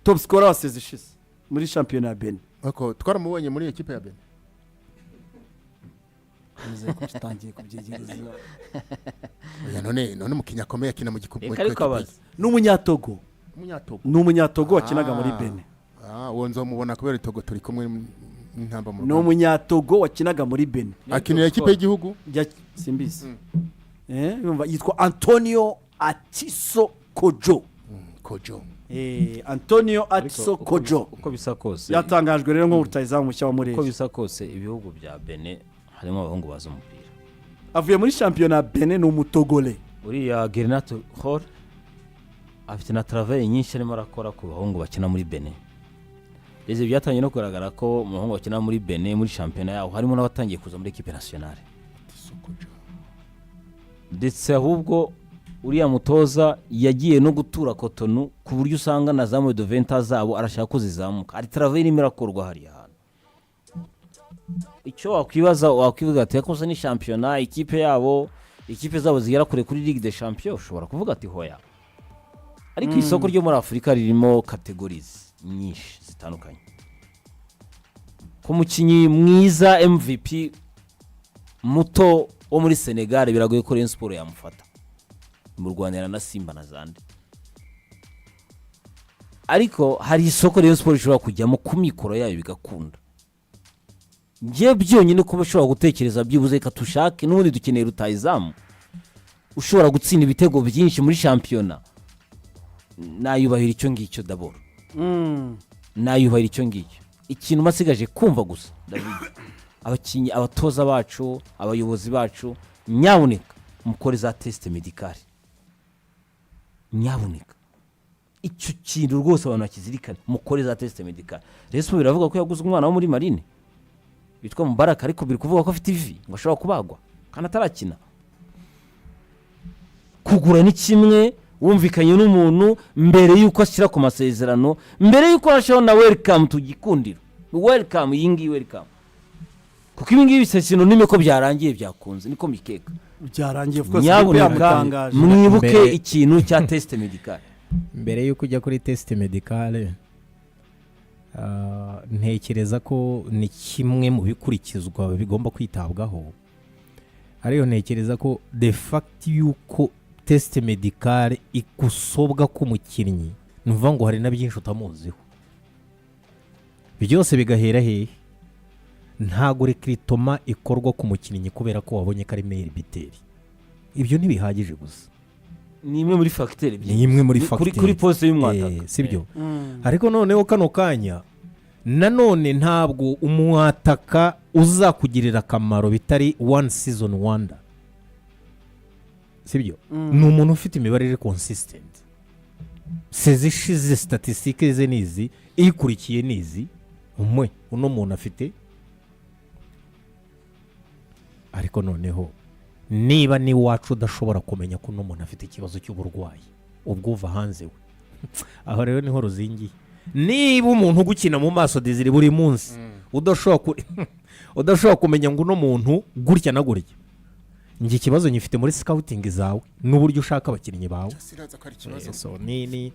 Top scorer wa saison ishize muri shampiyona ya Benin. Ariko twaramubonye muri ekipe ya Benin. Nizeye ko utangiye kubyegereza. Oya, none umukinnyi akomeye akina mu gikombe. Reka ariko abaza. Ni Umunyatogo. Umunyatogo. Ni Umunyatogo wakinaga muri Ah. Benin. Ah, uwo nzomubona kubera Togo turi kumwe n'intamba mu Ni rugamba. Umunyatogo wakinaga muri Benin. Akinira ekipe y'igihugu. Simbizi. Yumva yitwa Antonio Atiso Kojo. Kojo. Antonio Ariko Atiso Kojo. Uko bisa kose, Yatangajwe rero nk'urutayizamu mushya wa uko Murera. bisa kose, ibihugu bya Benin harimo abahungu bazi umupira. Avuye muri shampiyona ya Benin, ni Umutogole. Uriya Gernot Rohr afite na travail nyinshi arimo arakora ku bahungu bakina muri Benin. Ndetse byatangiye no kugaragara ko mu bahungu bakina muri Benin, muri shampiyona yaho, harimo n'abatangiye kuza muri équipe nationale. Kojo. Ndetse ahubwo uriya mutoza yagiye no gutura Cotonou, ku buryo usanga na za de 20 zabo arashaka ko zizamuka. Hari travail irimo irakorwa hariya hantu. Icyo wakwibaza, wakwivuga ati: "Yakoze ni shampiyona, ikipe yabo, ikipe zabo zigera kure kuri Ligue des Champions?" Ushobora kuvuga ati: "Hoya." Ariko isoko ryo muri Afurika ririmo catégories nyinshi zitandukanye. Ku mukinnyi mwiza MVP muto wo muri Senegal, biragoye ko Rayon Sports yamufata mu Rwanda na Simba na zande. Ariko hari isoko Rayon Sports ishobora kujyamo ku mikoro yayo bigakunda. Njye byonyine kuba ushobora gutekereza byibuze, reka tushake, n'ubundi dukeneye rutayizamu ushobora gutsinda ibitego byinshi muri shampiyona, nayubahira icyo ngicyo. D'abord nayubahira icyo ngicyo. Ikintu basigaje kumva gusa, David, abakinnyi, abatoza bacu, abayobozi bacu, nyabuneka mukore za tests médicales, nyabuneka. Icyo kintu rwose abantu bakizirikane, mukore za tests médicales. Rayon Sports biravuga ko yaguze umwana wo muri Marine witwa Mubaraka, ariko biri kuvuga ko afite ivi, ngo ashobora kubagwa kandi atarakina. Kugura ni kimwe, wumvikanye n'umuntu mbere y'uko ashyira ku masezerano, mbere y'uko ashyiraho na welcome to Gikundiro, welcome iyi ngiyi, welcome, kuko ibi ngibi bisa synonyme ko byarangiye, byakunze, niko mbikeka. Byarangiye, of course. Nyabuneka yamutangaje. mwibuke ikintu cya test médical. Mbere y'uko ujya kuri test médicale, ntekereza ko ni kimwe mu bikurikizwa bigomba kwitabwaho. Ariyo ntekereza ko the fact y'uko test médicale igusobwa k'umukinnyi, ni ukuvuga ngo hari na byinshi utamuziho. Byose bigahera hehe? Ntabwo recrutement ikorwa ku mukinnyi kubera ko wabonye ko ari meilleur buteur. Ibyo ntibihagije gusa. Ni imwe muri facteur. Ni imwe muri facteur. Kuri poste y'umwataka. Sibyo? Ariko noneho kano kanya nanone, ntabwo umwataka uzakugirira akamaro bitari one season wonder, sibyo? Ni umuntu ufite imibare iri consistent. Saison ishize statistiques ze ni izi, ikurikiye ni izi, umwe uno muntu afite. Ariko noneho niba n'iwacu udashobora kumenya ko uno muntu afite ikibazo cy'uburwayi, ubwo uva hanze we, aho rero niho ruzingiye. Niba umuntu ugukina mu maso diziri buri munsi udashobora kumenya ngo uno muntu gutya na gutya, njye ikibazo nyifite muri scouting zawe n'uburyo ushaka abakinnyi bawe. Siraza ko ari ikibazo. So, ni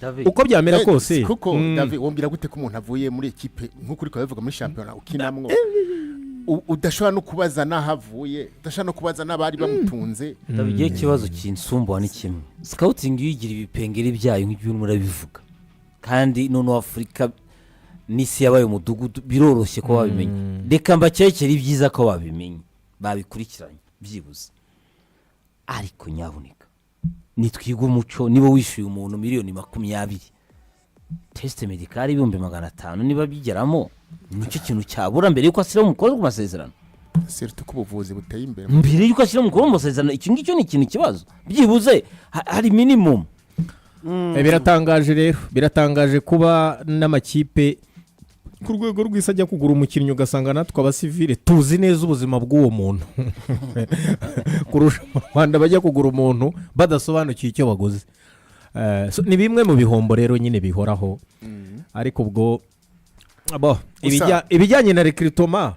David, uko byamera kose. Kuko David, wambwira gute ko umuntu avuye muri ekipe, nk'uko uri kubivuga, muri shampiyona ukinamwo, udashobora no kubaza n'aho avuye, udashobora no kubaza n'abari bamutunze? David, igihe ikibazo kinsumbuha ni kimwe. Scouting iyo igira ibipengeri byayo nk'ibyo urimo urabivuga, kandi noneho Afurika n'isi yabaye umudugudu, biroroshye ko babimenya. Reka mbakekere ibyiza ko babimenye, babikurikiranye byibuze. Ariko nyabuneka nitwiga umuco. Niba wishyuye umuntu miliyoni 20, test médicale 500,000 niba bigeramo, nicyo kintu cyabura mbere y'uko ashyira umukono ku masezerano. Surtout ko ubuvuzi buteye imbere. Mbere y'uko ashyira umukono mu masezerano, icyo ngicyo ni ikintu kibazo, byibuze hari minimum. Biratangaje rero, biratangaje kuba n'amakipe ku rwego rw'isi ajya kugura umukinnyi, ugasanga natwe abasivile tuzi neza ubuzima bw'uwo muntu kurusha mu Rwanda bajya kugura umuntu badasobanukiwe icyo baguze. So, ni bimwe mu bihombo rero nyine bihoraho. Ariko ubwo bo ibijyanye na recrutement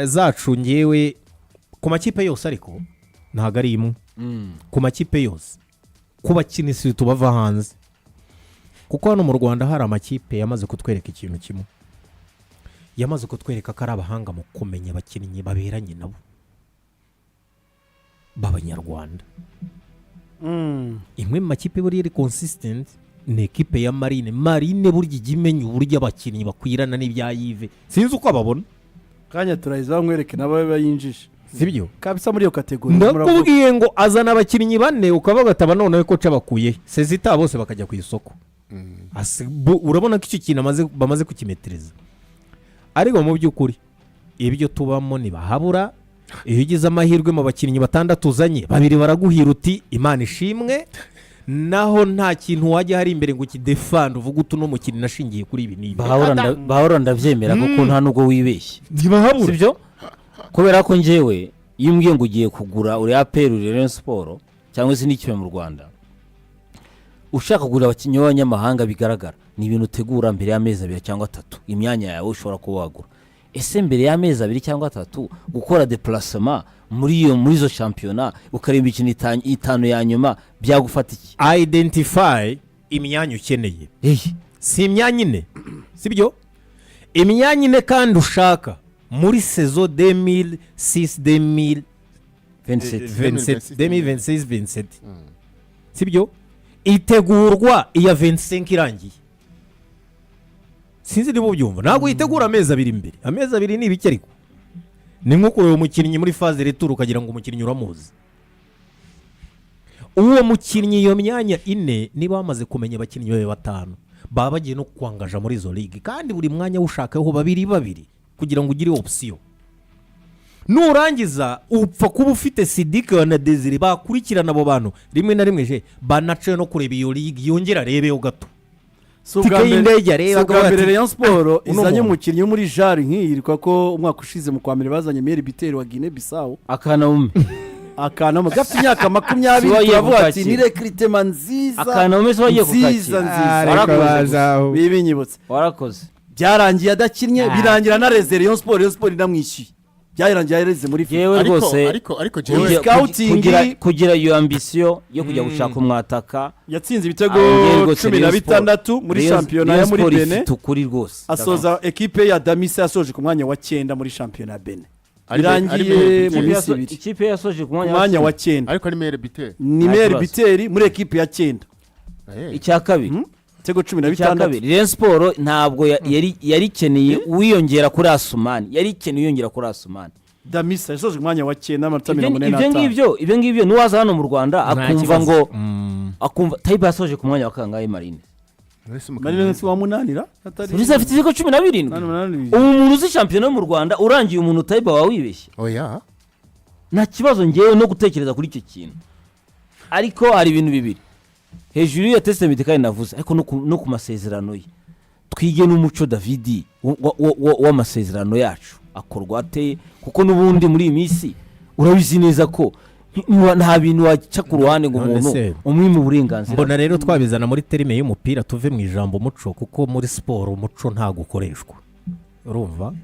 zacu, ngewe ku makipe yose, ariko ntabwo ari imwe, ku makipe yose, ku bakinnyi tubava hanze. Kuko hano mu Rwanda hari amakipe yamaze kutwereka ikintu kimwe, yamaze kutwereka ko ari abahanga mu kumenya abakinnyi baberanye nabo b'Abanyarwanda. Imwe mu makipe buriya iri consistent ni ekipe ya Marine. Marine burya ijya imenya uburyo abakinnyi bakwirana n'ibya Yves, sinzi uko ababona. Kanya turayiza nkwereke nabo bayinjije. Sibyo? Kabisa, muri iyo catégorie. Ndakubwiye ngo azana abakinnyi bane, ukavuga ati: "Aba noneho ko bakuye sezita bose bakajya ku isoko." Urabona ko icyo kintu bamaze kukimetiriza. Ariko mu by'ukuri ibyo tubamo ntibahabura. Iyo ugize amahirwe mu bakinnyi batandatu uzanye, babiri baraguhira, uti: "Imana ishimwe." Naho nta kintu wajya hari imbere ngo ukidefande, uvuge uti: "Uno mukinnyi nashingiye kuri ibi n'ibi." Bahahora ndabyemera, kuko nta nubwo wibeshye. Ntibahabura. Sibyo, kubera ko njyewe iyo umbwiye ngo ugiye kugura uri APR, uri Rayon Sports cyangwa se n'ikipe mu Rwanda, ushaka kugura abakinnyi b'abanyamahanga bigaragara, ni ibintu utegura mbere y'amezi 2 cyangwa 3 imyanya yawe ushobora kuba wagura. Ese mbere y'amezi 2 cyangwa 3 gukora déplacement muri izo shampiyona, ukareba imikino 5 ya nyuma, byagufata iki? Identify imyanya ukeneye. Eyi. Si imyanya ine, sibyo? Imyanya ine kandi ushaka muri saison 2006 2000 27. 2026 27, sibyo? Itegurwa iya 25 irangiye. Sinzi niba ubyumva. Ntabwo yitegura amezi 2 imbere. Amezi 2 ni ibiki? Ariko ni nko kureba umukinnyi muri phase retour, ukagira ngo umukinnyi uramuzi. Uwo mukinnyi, iyo myanya ine, niba bamaze kumenya abakinnyi bawe batanu baba bagiye no kwangaja muri izo ligue, kandi buri mwanya wushakaho babiri babiri kugira ngo ugire option, nurangiza upfa kuba ufite Sidike na Desire bakurikirana abo bantu, rimwe na rimwe je banace no kureba iyo ligue, yongera arebeho gato. Si ubwa Tike mbere- y'indege areba, si ubwa akavuga mbere ati, Rayon Sports "Uno izanye muntu." umukinnyi wo muri jari nk'iyi, kuko umwaka ushize mu kwa mbere bazanye Meri Biteri wa Guinea Bissau. Akanaume. Akanama gafite imyaka 20. Si wagiye Turavuga ati kukakira. ni recrutement nziza. Akanaume si wagiye Nziza, kukakira. nziza. Warakoze Ariko gusa. bazaho. Bibinyibutse. Warakoze. Byarangiye adakinnye, birangira na Rayon Sports, Rayon Sports inamwishyuye, byarangiye yareze muri FIFA. Yewe Ariko rwose. ariko jewe Scouting- Kugira iyo ambition yo kujya gushaka umwataka. Yatsinze ibitego Njyewe rwose cumi na Rayon Sport- bitandatu muri shampiyona Rayon yo muri Sport Benin. ifite ukuri rwose. Asoza ekipe ya Damisa yasoje ku mwanya wa 9 muri shampiyona ya Benin. Ari Birangiye Meilleur mu Biteri. minsi 2. Ikipe yasoje ku Ku mwanya mwanya wa wa 9. Ariko ari meilleur buteur. Ni Nta meilleur kibazo. buteur muri ekipe ya 9. Icya kabiri, Ibitego cumi na icya bitandatu. kabiri, Rayon Sports ntabwo yari ikeneye uwiyongera kuri Asumani, yari ikeneye uwiyongera kuri Asumani. Damisa yasoje ku mwanya wa 9, amanota Ibyo mirongo ine ibyo n'atanu. ngibyo n'uwaza hano mu Rwanda Nta akumva kibazo. ngo akumva Tayiba yasoje ku mwanya wa kangahe? Marine Marine si wa munanira. Polisi afite ibitego 17. 8, 8. Ubu umuntu uzi shampiyona yo mu Rwanda, urangiye umuntu Tayiba wawe wibeshye. Oya. Nta kibazo ngewe no gutekereza kuri icyo kintu, ariko hari ibintu bibiri hejuru y'iyo test médical navuze, ariko no ku masezerano ye twige n'umuco Davidi w'amasezerano yacu akorwa ate, kuko n'ubundi muri iyi minsi urabizi neza ko nta bintu waca ku ruhande ngo None umuntu se, umwime uburenganzira. Mbona rero twabizana muri terme y'umupira, tuve mu ijambo umuco, kuko muri siporo umuco ntabwo ukoreshwa, urumva?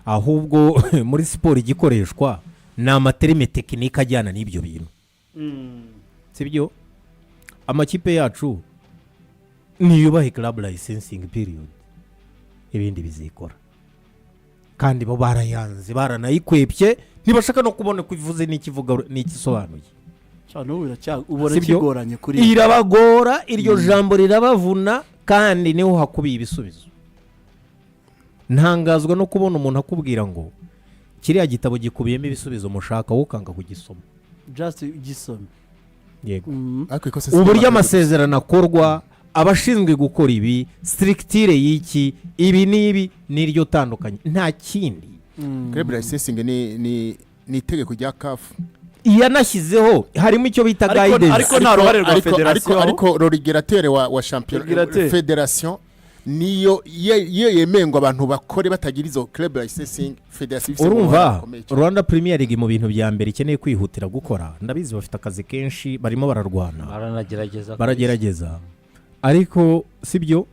Ahubwo muri siporo igikoreshwa ni ama termes techniques ajyana n'ibyo bintu, sibyo? Amakipe yacu niyubahe club licensing period, ibindi bizikora. Kandi bo barayanze, baranayikwepye, ntibashaka no kubona ko ivuze n'ikivuga n'igisobanuye. Cyane, ubu ubona Sibyo? kigoranye kuri Irabagora, iryo jambo rirabavuna, kandi niho hakubiye ibisubizo. Ntangazwa no kubona umuntu akubwira ngo kiriya gitabo gikubiyemo ibisubizo mushaka, wowe ukanga kugisoma. Just gisome. Yego. Ariko ikosa si Uburyo iryo. amasezerano akorwa, abashinzwe gukora ibi, structure y'iki, ibi n'ibi, n'iryo tandukanye, nta kindi. Club licensing ni itegeko rya CAF. Yanashyizeho harimo icyo bita guidance. Ariko nta ruhare rwa federasiyo. Ariko régulateur wa shampiyona, Régulateur. federation niyo iyo yemeye ngo abantu bakore batagira izo club licensing, federation ifite uruhare Urumva, rukomeye cyane. Rwanda Premier League mu bintu bya mbere ikeneye kwihutira gukora, ndabizi bafite akazi kenshi, barimo bararwana. Baranagerageza. Baragerageza, ariko sibyo,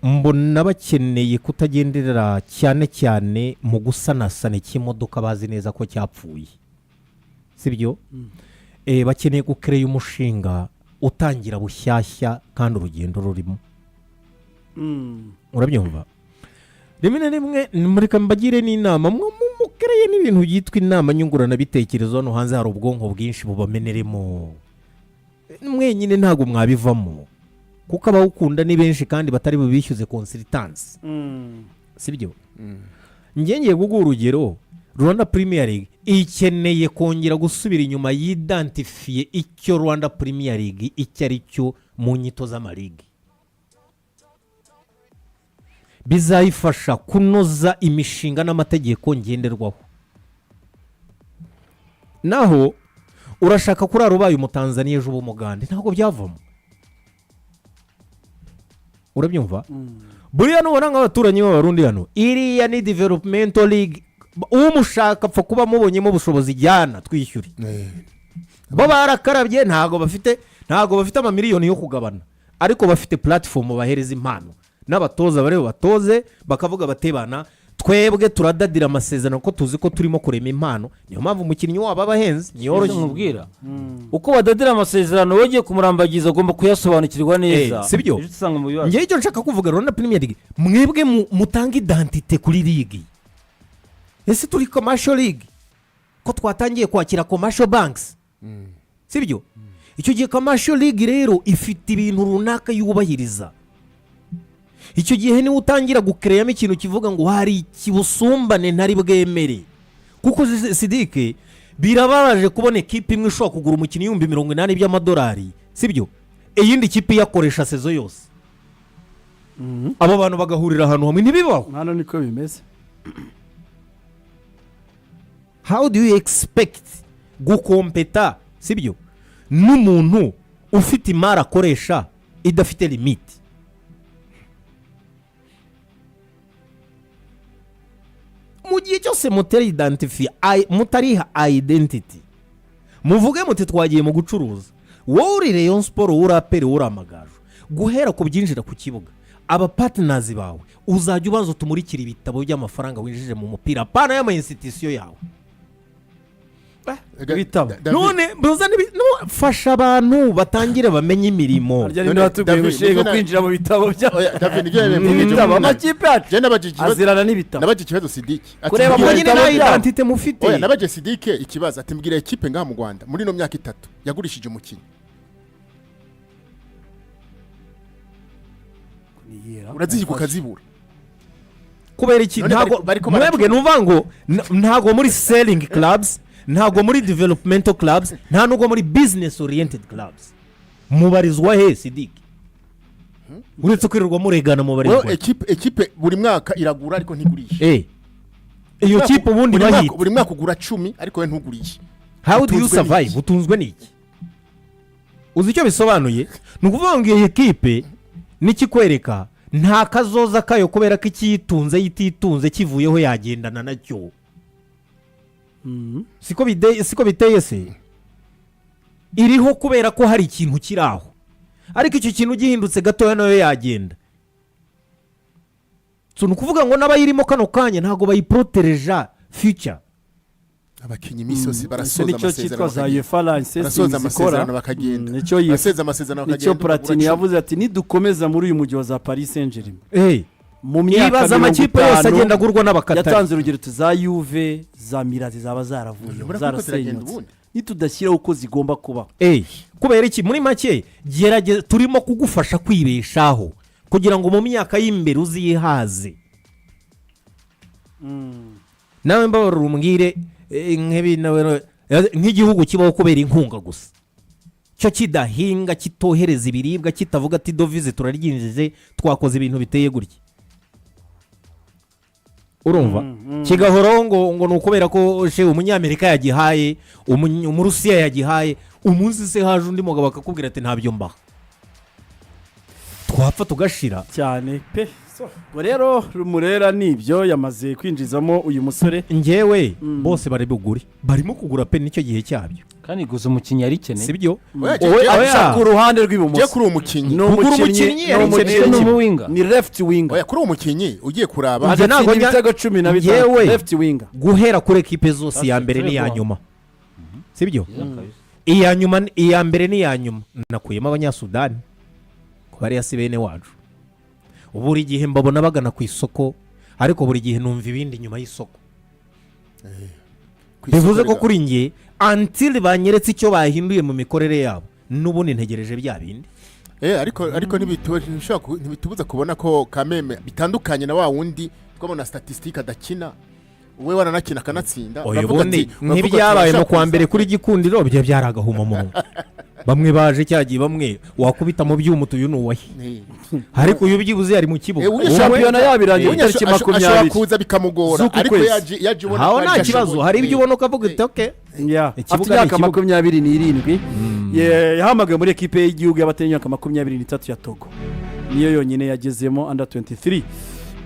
mbona bakeneye kutagenderera cyane cyane mu gusanasana ikimodoka bazi neza ko cyapfuye, sibyo? Bakeneye gukereya umushinga utangira bushyashya, kandi urugendo rurimo. Urabyumva, rimwe na rimwe mureka mbagire n'inama, mukereye n'ibintu byitwa inama nyunguranabitekerezo. Hano hanze hari ubwonko bwinshi bubameneremo, mwenyine ntabwo mwabivamo kuko abawukunda ni benshi kandi batari bubishyuze consultancy, sibyo? Njye ngiye kuguha urugero. Rwanda Premier League ikeneye kongera gusubira inyuma, yidentifiye icyo Rwanda Premier League icyo ari cyo mu nyito z'amaligi. Bizayifasha kunoza imishinga n'amategeko ngenderwaho. Naho urashaka kurara ubaye Umutanzaniya, ejo uba Umugande, ntabwo byavamo. Urabyumva, buriya nubona nk'abaturanyi b'Abarundi hano, iriya ni developmental league. Umushaka apfa kuba mubonyemo ubushobozi, jyana twishyure. Bo barakarabye, ntabwo bafite amamiliyoni yo kugabana, ariko bafite platform bahereza impano n'abatoza bari batoze, bakavuga batebana: twebwe turadadira amasezerano ko tuzi ko turimo kurema impano. Niyo mpamvu umukinnyi wabo aba ahenze, ntiyoroshye. Nkubwira uko badadira amasezerano, wowe ugiye kumurambagiza agomba kuyasobanukirwa neza. Eh, sibyo? Ejo usanga mu bibazo. Ngewe icyo nshaka kuvuga, Rwanda Premier League, mwebwe mutange identité kuri ligue. Ese turi commercial league ko twatangiye kwakira commercial banks, sibyo? Icyo gihe commercial league rero ifite ibintu runaka yubahiriza. Icyo gihe niwe utangira gukereyamo ikintu kivuga ngo hari ikibusumbane ntari bwemere, kuko Sidike, birababaje kubona ekipa imwe ishobora kugura umukinnyi 80,000 by'amadolari, sibyo? Iyindi kipe iyakoresha saison yose, abo bantu bagahurira ahantu hamwe. Ntibibaho. Hano niko bimeze. How do you expect gukompeta, sibyo, n'umuntu ufite imari akoresha idafite limite? Mu gihe cyose mutari identifiye, mutariha identity, muvuge muti twagiye mu gucuruza. Wowe uri Rayon Sports, wowe uri APR, wowe uri Amagaju, guhera ku byinjira ku kibuga, aba partners bawe uzajya ubanza utumurikire ibitabo by'amafaranga winjije mu mupira, apana y'ama institution yawe. Ibitabo. None muzane no, fasha abantu batangire bamenye imirimo. Harya None, ninde watubwiye David, gushinga nibyo kwinjira mu bitabo bya Oya, David, nibyo yemeye. ibitabo amakipe yacu Njye nabajije ikibazo azirana n'ibitabo. Nabajije ikibazo Sidiki. Ati, Kureba mbwira mu nyine bitabo nta byabo. identité mufite. Oya, nabajije Sidike ikibazo, ati mbwira ekipe ngaha mu Rwanda muri ino myaka 3 yagurishije umukinnyi. Urazihigwa ukazibura. Kubera iki? None Ntabwo bariko mwebwe nuvuga ngo ntabwo muri selling clubs, ntabwo muri developmental clubs, nta nubwo muri business oriented clubs. Mubarizwa he, Sidiki, uretse kwirirwa muregana? Mubarizwa Well, he? Ekipe buri mwaka iragura ariko ntigurisha. Iyo kipe ubundi bahita Buri mwaka ugura 10 ariko we ntugurishe. How do you Utunzwe survive? n'iki? Utunzwe n'iki? Uzi icyo bisobanuye? Ni ukuvuga ngo iyo ekipe nikikwereka nta kazoza kayo, kubera ko ikiyitunze yititunze kivuyeho yagendana nacyo. Siko biteye se? Iriho kubera ko hari ikintu kiri aho, ariko icyo kintu gihindutse gatoya nayo yagenda. So ni ukuvuga ngo n'abayirimo kano kanya ntabwo bayiporotereja future. Abakinnyi iminsi yose Icyo barasoza nicyo cyitwa amasezerano za bakagenda. UEFA licensing Barasoza zikora. amasezerano bakagenda. Nicyo Barasoza amasezerano nicyo bakagenda, ugura Platini 10. yavuze ati nidukomeza muri uyu mujyi wa za Paris Saint Germain mu myaka Ibaza 50, amakipe yose agenda agurwa n'Abakatari. Yatanze urugero tuti za Juve, za Milan zaba zaravuye, Urabona ko ziragenda zarasenyutse ubundi. nitudashyiraho uko zigomba kubaho. Kubera iki? Muri make, gerageza, turimo kugufasha kwibeshaho kugira ngo mu myaka y'imbere uzihaze. Nawe mbabarira umbwire, nk'ibi nk'igihugu kibaho kubera inkunga gusa, cyo kidahinga, kitohereza ibiribwa, kitavuga ati devise turaryinjije, twakoze ibintu biteye gutya, urumva kigahoraho ngo ni ukubera ko she Umunyamerika yagihaye, Umurusiya yagihaye. Umunsi se haje undi mugabo akakubwira ati ntabyo mbaha, twapfa tugashira. Cyane pe. So, ubwo rero Murera nibyo yamaze kwinjizamo uyu musore. Njyewe bose bari bugure, barimo kugura pe, nicyo gihe cyabyo. Kandi gusa umukinnyi yari ikeneye. Sibyo? Oya, Oya. Aca ku ruhande Njye rw'ibumoso. kuri uwo mukinnyi Ni Kugura umukinnyi, umukinnyi ni yari umukinnyi. ikeneye. Ni umuwinga. Ni left winger. Oya, kuri uwo mukinnyi ugiye kuraba. Njye ntabwo Agatsinda ibitego 16. Njyewe Left winger. guhera kuri ekipe zose, iya mbere n'iya nyuma, sibyo? Iya nyuma, iya mbere n'iya nyuma, nakuyemo Abanyasudani ko bariya si bene wacu. Buri gihe mbabona bagana ku isoko, ariko buri gihe numva ibindi nyuma y'isoko. Ku isoko Bivuze ko rega. kuri njye, until banyeretse icyo bahinduye mu mikorere yabo, n'ubundi ntegereje bya bindi. Ariko ntibitubuza kubona ko Kameme bitandukanye na wa wundi twabona statistique adakina, we waranakina akanatsinda. Oya, Uravuga ubundi uravuga ati, nk'ibyabaye mu urashaka kwa mbere kuza. kuri Gikundiro byo byari agahomamunwa. Bamwe baje cyagiye, bamwe wakubita mu byuma utuyu ni uwahe? Ariko uyu byibuze yari mu kibuga. Uyu Wowe- Shampiyona yabo irangiye Uyu itariki ashobora 20 kuza bikamugora, z'uku ariko kwezi. yaje ubona Aho ko nta ari kibazo. ashoboye. Hari ibyo ubona ukavuga uti okay. Yeah. Ikibuga Afite ni imyaka ikibuga. 27. Yahamagawe muri ekipe y'igihugu y'abatari imyaka 23 ya Togo, niyo yonyine yagezemo under 23.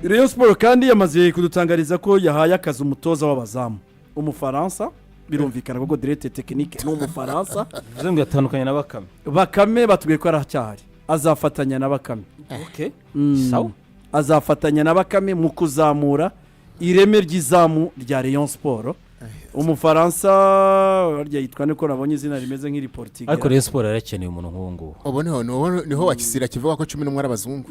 Rayon Sport kandi yamaze kudutangariza ko yahaye akazi umutoza w'abazamu umufaransa. Birumvikana kuko directeur technique ni umufaransa. Bivuze ngo yatandukanye na Bakame. Bakame batubwiye ko aracyahari, azafatanya na Bakame. Okay. Sawa. Azafatanya na Bakame mu kuzamura ireme ry'izamu rya Rayon Sport. Umufaransa harya yitwa niko nabonye izina rimeze nk'iri Portugal. Ariko Rayon Sport yarakeneye umuntu nk'uwo nguwo. Ubu niho wakisira kivuga ko 11 ari abazungu.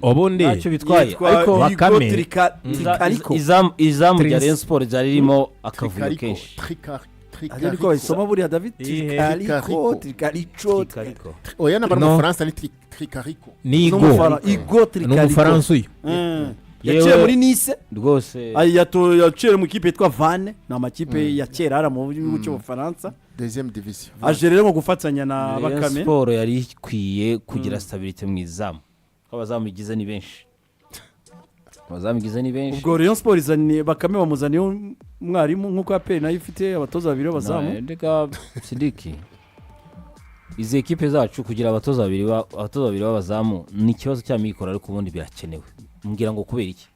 Ubundi Ntacyo bitwaye. Yitwa Ariko Hugo Bakame. Trikariko. Izamu rya Trins- Rayon Sport ryari ririmo akavuyo Trikariko, kenshi. Ajya niko bayisoma buriya, David? Iyihe? Trikariko, Trikarico. Trikariko. Oya, namba No. n'umufaransa ni Trikariko. Ni Igo. Igo Ni Trikariko. umufaransa uyu. Yaciye Yewe- muri Nice. Rwose. Ay, yaciye mu ikipe yitwa Vannes, ni amakipe ya kera hariya mu gihugu cy'Ubufaransa. Deuxième division. Aje rero ngo gufatanya na Rayon Bakame. Sport yari ikwiye kugira stabilité mu izamu, kuko abazamu igize ni benshi, abazamu igize ni benshi. Ubwo Rayon Sport izaniye Bakame, bamuzaniye umwarimu nk'uko APR nayo ifite abatoza babiri b'abazamu. Na- Reka Sidiki, izi ekipe zacu kugira abatoza babiri b'abazamu ni ikibazo cy'amikoro, ariko ubundi birakenewe. Mbwira ngo kubera iki?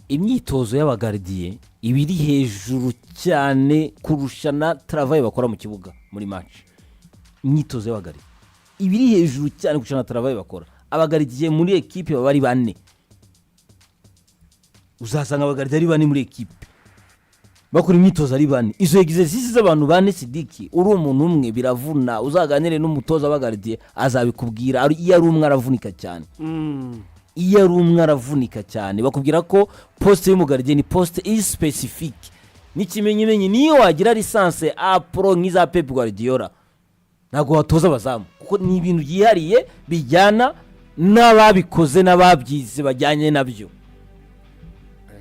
Imyitozo y'abagaridiye iba iri hejuru cyane kurusha na travail bakora mu kibuga muri match. Imyitozo y'abagaridiye iba iri hejuru cyane kurusha na travail bakora. Abagaridiye muri ekipe baba ari bane, uzasanga abagaridiye ari bane muri ekipe, bakora imyitozo ari bane. Izo exercice z'abantu bane, Sidiki, uri umuntu umwe biravuna. Uzaganire n'umutoza w'abagaridiye azabikubwira. Iyo ari umwe aravunika cyane. Iyo ari umwe aravunika cyane. Bakubwira ko poste y'umugaridiye ni poste iri spécifique n'ikimenyimenyi, niyo wagira licence A pro nk'iza Pep Guardiola, ntabwo watoza abazamu, kuko ni ibintu byihariye bijyana n'ababikoze n'ababyize bajyanye nabyo.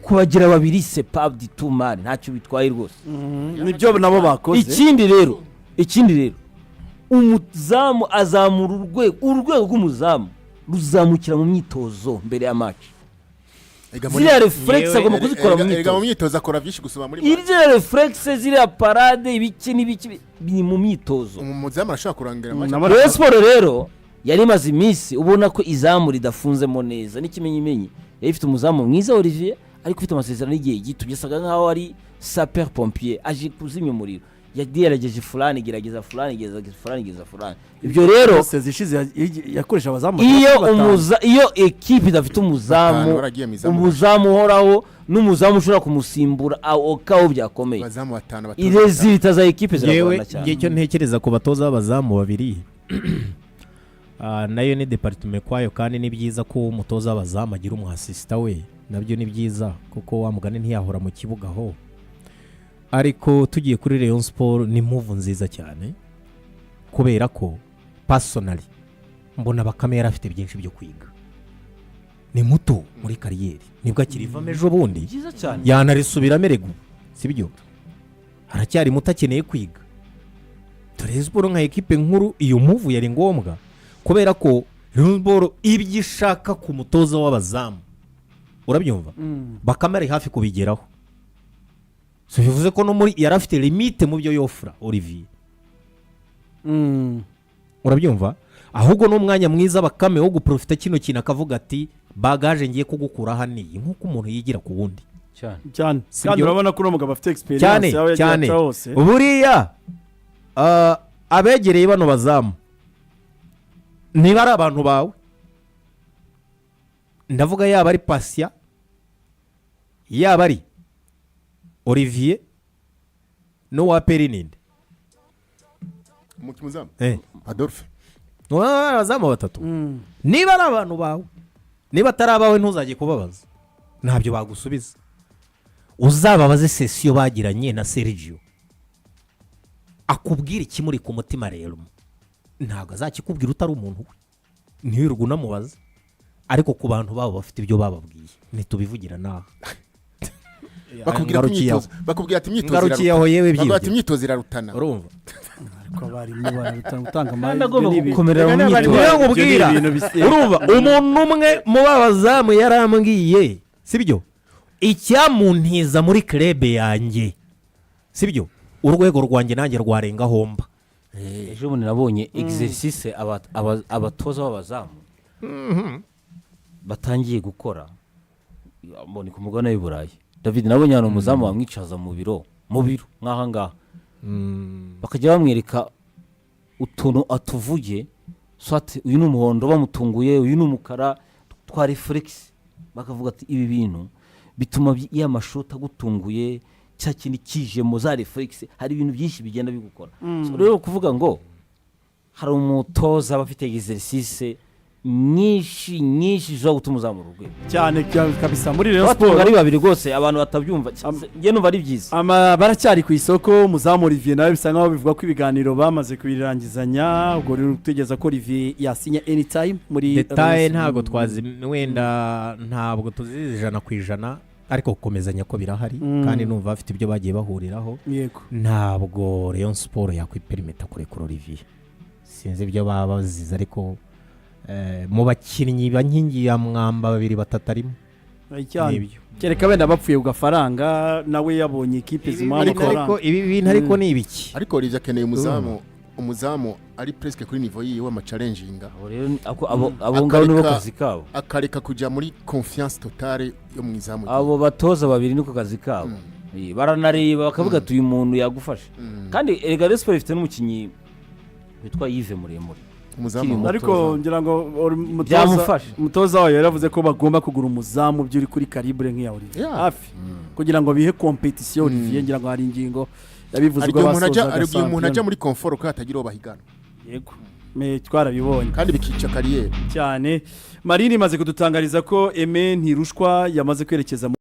Kubagira babiri c'est pas du tout mal, ntacyo bitwaye rwose. Nibyo nabo bakoze. Ikindi rero, umuzamu azamura urwego rw'umuzamu ruzamukira mu myitozo mbere ya match. Ega muri- Ziriya réflexes Yewe, agomba kuzikora mu erega mu myitozo. myitozo akora byinshi gusoma muri match. Iriya réflexes, ziriya parade, ibiki n'ibiki biri mu myitozo. Umuzamu arashobora kurangira match. Rayon Sport rero yari imaze iminsi ubona ko izamu ridafunzemo neza. N'ikimenyimenyi yari ifite umuzamu mwiza Olivier, ariko ufite amasezerano y'igihe gito, byasaga nkaho ari sapeur pompier aje kuzimya umuriro. Yagerageje fulani, gerageza fulani, gerageza fulani, gerageza fulani. Ibyo rero Saison ishize yakoresha abazamu iyo batanu. iyo ekipe idafite umuzamu, Batanu baragiye mu izamu. umuzamu uhoraho n'umuzamu ushobora kumusimbura aho kaho byakomeye, Abazamu batanu, abatoza batanu. I résultats za ekipe Yewe, ziragorana cyane. njye icyo ntekereza ku batoza b'abazamu babiri, nayo ni département kwayo, kandi ni byiza ko umutoza w'abazamu agira umu assistant we, nabyo ni byiza kuko wa mugani ntiyahora mu kibuga aho. Ariko tugiye kuri Rayon Sport, ni move nziza cyane, kubera ko personally mbona Bakame yari afite byinshi byo kwiga. Ni muto muri carrière, nibwo akirivamo ejo bundi. Byiza cyane. Yanarisubiramo erega, sibyo? Aracyari muto, akeneye kwiga. Dore Sport nka ekipe nkuru, iyo move yari ngombwa, kubera ko Rayon Sport ibyo ishaka ku mutoza w'abazamu, urabyumva, Bakame ari hafi kubigeraho. So bivuze ko no muri yari afite limite mu byo yofura Olivier. Urabyumva, ahubwo ni umwanya mwiza Bakame wo guprofita kino kintu, akavuga ati bagage ngiye kugukura haniyi, nk'uko umuntu yigira ku wundi. Cyane. Cyane. Si Kandi byo? urabona ko uno mugabo afite experience Cyane. aho yagiye Cyane. aca hose. Buriya abegereye bano bazamu, niba ari abantu bawe, ndavuga yaba ari Pasiya, yaba ari Olivier n'uwa peri ninde? Umukinnyi muzamu. Eh. Adolphe. Abazamu batatu, niba ari abantu bawe, niba atari abawe ntuzajye kubabaza, ntabyo bagusubiza. Uzababaze session bagiranye na Sergio, akubwira ikimuri ku mutima. Rero ntabwo azakikubwira utari umuntu we, ntiwirirwe unamubaza. Ariko ku bantu babo bafite ibyo bababwiye, ntitubivugira nawe. Bakubwira ko Ngarukiye aho. imyitozo, bakubwira ati imyitozo Ngarukiye irarutana. aho yewe. Bakubwira ati Byibyo. imyitozo irarutana. Urumva? Ariko abarimu bararutana gutanga Kandi agomba amahirwe. gukomerera mu Ibyo ni myitozo. Niyo nkubwira. ibintu Urumva, umuntu umwe mu babazamu yarambwiye, sibyo, icyamuntiza muri club yanjye, sibyo, urwego rwanjye nanjye rwarenga homba. Ejo bundi nabonye exercice abatoza b'abazamu batangiye gukora mbona ku mugabane w'i Burayi. David, nabonye ahantu umuzamu bamwicaza mu biro nk'aha ngaha, bakajya bamwereka utuntu atuvuge, soit uyu ni umuhondo bamutunguye, uyu ni umukara, twa réflexe. Bakavuga ati ibi bintu bituma ya mashoti agutunguye, cya kintu kijemo za réflexe, hari ibintu byinshi bigenda bigukora. So, rero kuvuga ngo hari umutoza aba afite exercice nyinshi nyinshi zishobora gutuma uzamura urwego. Cyane kabisa muri Rayon Batunga Sport. ari babiri rwose, abantu batabyumva, njye numva ari byiza. Ama baracyari ku isoko. Umuzamu Olivier nawe bisa nkaho bivuga ko ibiganiro bamaze kubirangizanya. Ubwo rero utegereza ko Olivier yasinya anytime muri Détails ntabwo twazi, wenda ntabwo tuzizi 100%, ariko gukomezanya ko birahari. Kandi numva bafite ibyo bagiye bahuriraho. Ntabwo Rayon Sport yakwiperimeta kurekura Olivier. Sinzi ibyo baba bazize, ariko mu bakinnyi ba nkingi ya mwamba babiri batatu arimo. Cyane. Nibyo. Kereka wenda bapfuye ku gafaranga, nawe yabonye ikipe zimuha Ariko amafaranga. ibi bintu ariko ni ibiki? Ariko Olivier akeneye umuzamu ari presque kuri niveau yiwe, amachallenginga. Abo rero abo ngabo nibo kazi kabo. Akareka kujya muri confiance totale yo mu izamu rye. Abo batoza babiri niko kazi kabo. Baranareba bakavuga ati uyu muntu yagufasha. Kandi erega Rayon Sport ifite n'umukinnyi witwa Yves Muremure umuzamu ukiri muto. Ariko ngira ngo Byamufasha. Umutoza wayo yaravuze ko bagomba kugura umuzamu by'uri kuri calibre nk'iya Olivier hafi, kugira ngo bihe compétition Olivier. Ngira ngo hari ingingo yabivuze hari ubwo igihe umuntu ajya basozaga hari igihe umuntu ajya shampiyona. muri confort ko hatagira uwo bahigana. Yego. Me twarabibonye. Kandi bikica carrière. Cyane. Marine imaze kudutangariza ko Aime Ntirushwa yamaze kwerekeza